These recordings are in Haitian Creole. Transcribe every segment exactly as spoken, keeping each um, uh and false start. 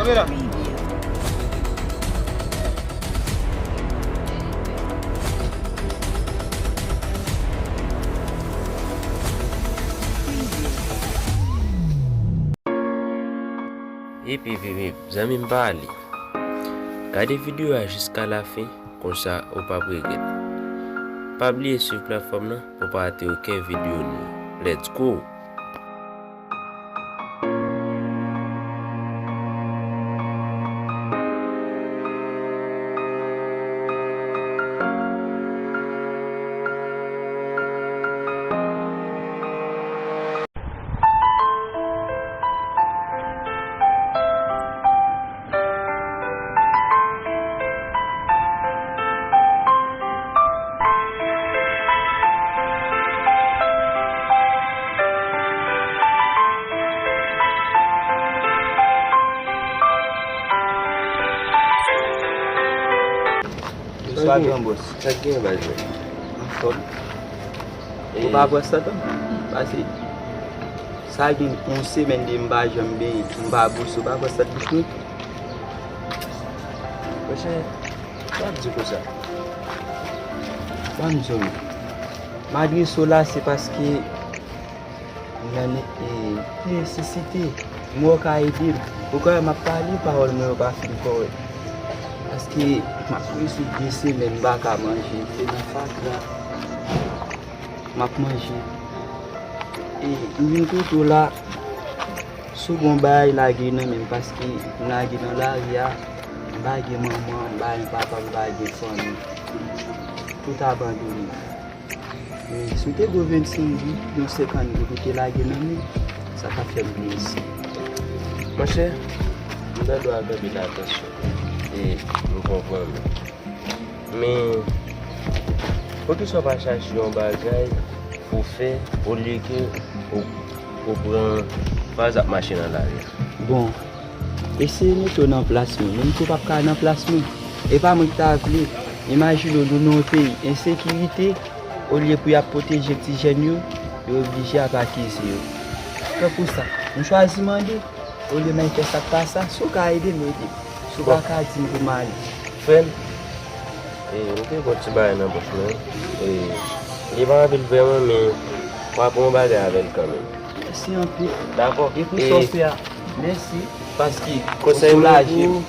Preview. Epi, epi, epi, zanmi m pa ale. Gade videyo a jiska lafen, konsa ou p ap regrèt. Pa bliye swiv platfòm nan pou w pa rate okenn videyo nou. Let's go! Bonswa, gran bòs. Sa k gen, baz mwen? Anfòm. E ou pa pran stat, non? Pase sa gen yon semèn de m pa janm benyen, m pa bwose, ou pa pran stat bouch mwen? Monchè, sa w ap di konsa? Ban m di w, m adrese w la, se paske m nan ne-, e, nesesite. M wè w ka ede m. Ou ka wè m ap pale, pawòl mwen yo pa fin kòrèk. Paske m ap prese de semèn m pa ka manje. Se nan fatra m ap manje. E m vin kote w la, si w gen yon bagay, lage nan men m, paske m lage nan lari a, m pa gen manman, m pa gen papa, m pa gen fanmi. Tout abandone. Men si w te gen yon vennsenk goud, yon senkant goud ou te lage nan men, sa t ap fè m plezi. Monchè, m tande w ak anpil atansyon e m konprann ou. Men, poukisa w pa chache yon bagay pou w fè olye ke ou, ou pran faz ap mache nan lari a? Bon, eseye mete w nan plas mwen, menm si w p ap ka nan plas mwen. E pa mwen ki ta vle. Imajine w, nou nan yon peyi ensekirite, olye pou y ap pwoteje ti jèn yo, yo oblije ap akize yo. Tankou sa, m chwazi mande, olye m al fè sa k pa sa, si w ka ede m, ede m. Si w pa ka di m pou m ale. Frè m, e, m te gon ti bagay nan pòch mwen. E, li pa anpil vrèman, men w a pran yon bagay avè l kanmenm. Mèsi anpil. Dakò. E pou sa w fè a, mèsi. Paske ou soulaje m.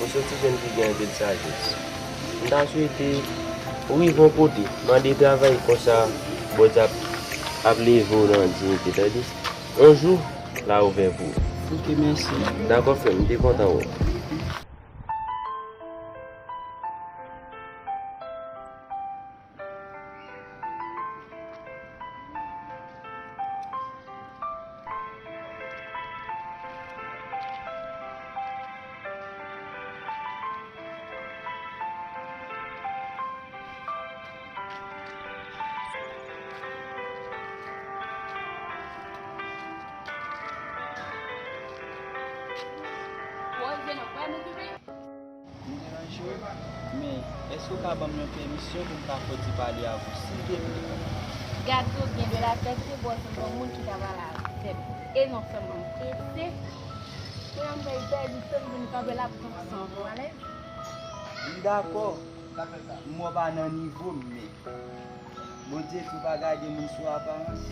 Ou se yon ti jèn ki gen anpil sajès. M ta swete ou rive yon kote, mande travay, konsa Bondye ap, ap leve w nan diyite, tande? Yon jou, la ouvè pou ou. Ok, mèsi. Dakò, frè m, m te kontan wè w. M deranje w, men èske w ka ban m yon pèmisyon pou m ka fè yon ti pale avè w, silteplè? Gade w byen, de la tèt de bò, se yon moun ki ka pale avè m. E non sèlman m prese, se yon bèl bèl, li fè m vin kanpe la pou san pou alèz. M dakò, m wè w pa nan nivo m, men Bondye di w pa gade moun sou aparans.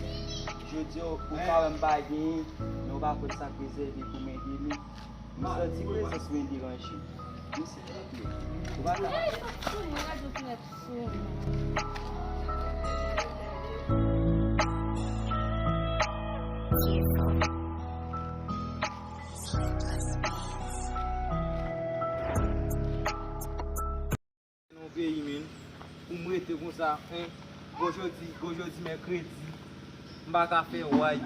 Jodi a, ou ka wè m pa genyen, men ou pa konn sa k rezève pou mwen demen. M santi prezans mwen deranje. Men silteplè, ou pa ka. Nan yon peyi, men, pou m rete konsa, en, gon jodi, gon jodi mèkredi, m pa ka fè way.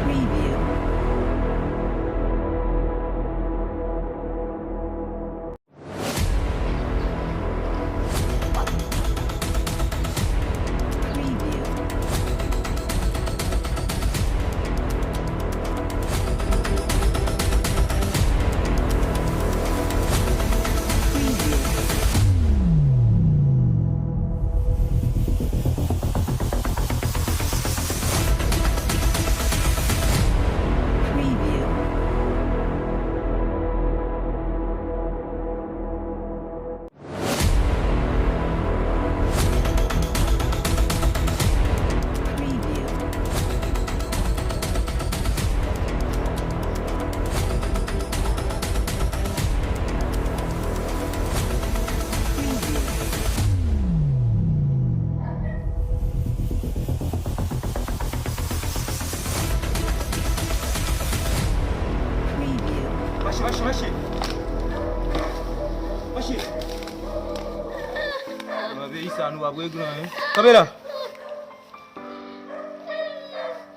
Preview. Mache, mache. Mache. Nan peyi sa, nou p ap regle anyen. Kanpe la.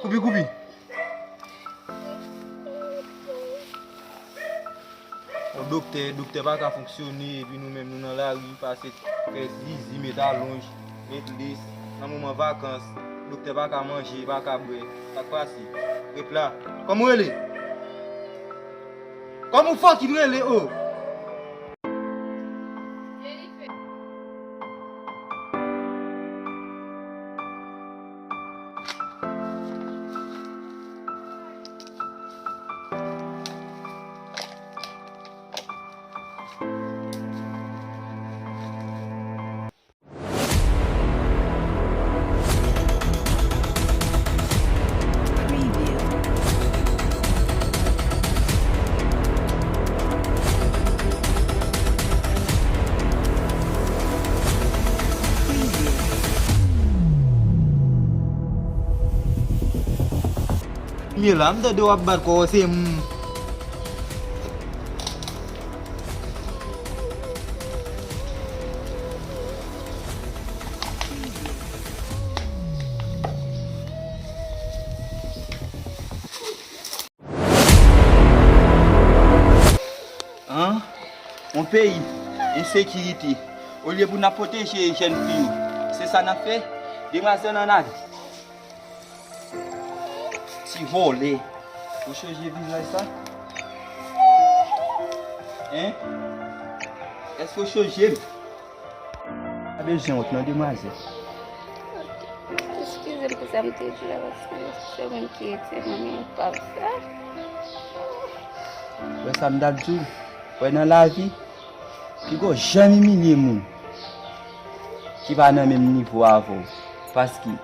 Koupi, koupi. Yon doktè, doktè pa ka fonksyone, epi nou menm nou nan lari, pase fè zizi, met alonj, met lis, nan moman vakans, doktè pa ka manje, pa ka bwè, sa k pase? Ret la. Kòman w rele? Kòman w fucking rele, o? Premye la, m tande w ap bat kò w, se m. An? Yon peyi ensekirite. Olye pou n ap pwoteje jèn fi yo, se sa n ap fè? Demwazèl ann ale. Ti vòlè. Ou chanje vizaj sa? Hein? Èske w chanje m? Pa bezwen wont non, demwazèl. Eskize m pou sa m te di la, paske se moun ki rete nan men pa sa. Wè sa m t ap di w? Wè nan lavi, piga w janm imilye moun ki pa nan menm nivo avè w. Paske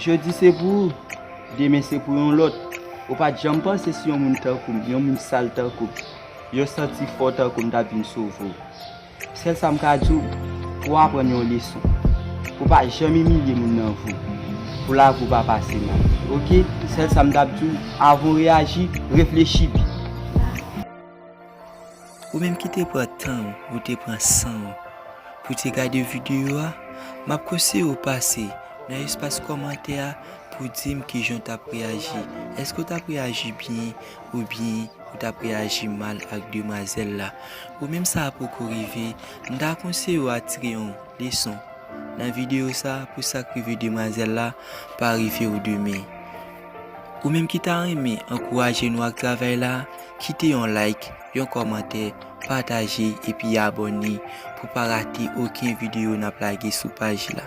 jodi se pou ou, demen se pou yon lòt. Ou pa t janm panse si yon moun tankou m, yon moun sal tankou m, yon santi fò tankou m t ap vin sove w. Sèl sa m ka di w, pou w aprann yon leson. Pou w pa janm imilye moun nan vi w. Pou lavi w pa pase mal. Oke? Sèl sa m t ap di w, avan w reyaji, reflechi byen. Ou menm ki te pran tan w, ou te pran san w pou w te gade videyo a, m ap konseye w pase nan espas kòmantè a pou w di m kijan w t ap reyaji. Èske w t ap reyaji byen oubyen ou t ap reyaji mal ak demwazèl la? Ou menm sa a poko rive, m ta konseye w atire yon leson nan videyo sa a pou sa k rive demwazèl la pa rive w demen. Ou menm ki ta renmen ankouraje nou ak travay la, kite yon like, yon kòmantè, pataje epi abòne pou w pa rate okenn videyo n ap lage sou paj la.